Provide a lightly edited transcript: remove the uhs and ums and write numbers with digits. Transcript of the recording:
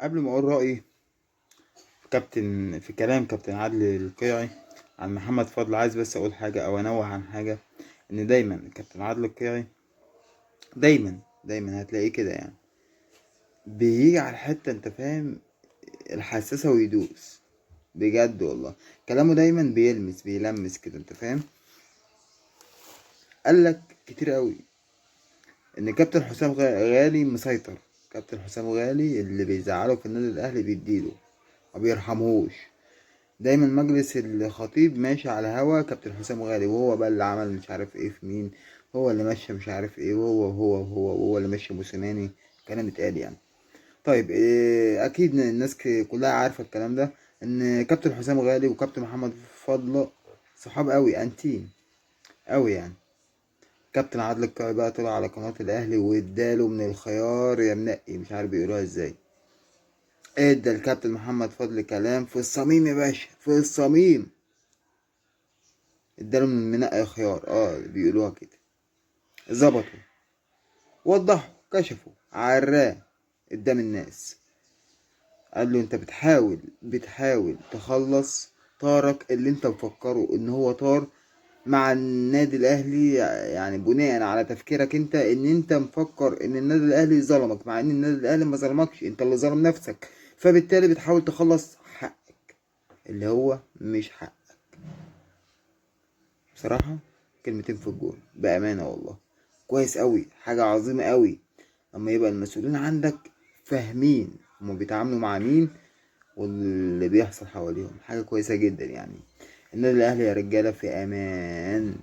قبل ما اقول رأيي في كلام كابتن عدلي القيعي عن محمد فضل، عايز بس اقول حاجة او انوه عن حاجة، ان دايما كابتن عدلي القيعي دايما هتلاقيه كده، بيجي على الحتة انت فاهم الحساسة ويدوس بجد والله. كلامه دايما بيلمس كده انت فاهم. قال لك كتير قوي ان كابتن حسام غالي مسيطر، كابتن حسام غالي اللي بيزعله في النادي الاهلي بيديله، ما بيرحمهوش. دايما مجلس الخطيب ماشي على هوا كابتن حسام غالي، وهو بقى اللي عمل مش عارف ايه في مين، هو اللي مشى مش عارف ايه، وهو اللي مشى موسيماني، كلام اتقال يعني. اكيد الناس كلها عارفه الكلام ده، ان كابتن حسام غالي وكابتن محمد فضل صحاب قوي، انتيم قوي يعني. كابتن عادل القيعي بقى طلع على قناة الاهلي واداله من الخيار يا منقي، مش عارف بيقولوها ازاي. ادى الكابتن محمد فضل كلام في الصميم يا باشا، في الصميم، اداله من منقي خيار، بيقولوها كده. ظبطوا، وضحوا، كشفوا، عراه قدام الناس. قال له انت بتحاول تخلص طارك اللي انت مفكره ان هو طار مع النادي الاهلي، بناء على تفكيرك انت ان انت مفكر ان النادي الاهلي ظلمك، مع ان النادي الاهلي ما ظلمكش، انت اللي ظلم نفسك، فبالتالي بتحاول تخلص حقك اللي هو مش حقك. بصراحة كلمتين في الجون بأمانة والله، كويس قوي، حاجة عظيمة قوي لما يبقى المسؤولين عندك فاهمين هما بيتعاملوا مع مين واللي بيحصل حواليهم، حاجة كويسة جدا. النادي الأهلي يا رجالة في أمان.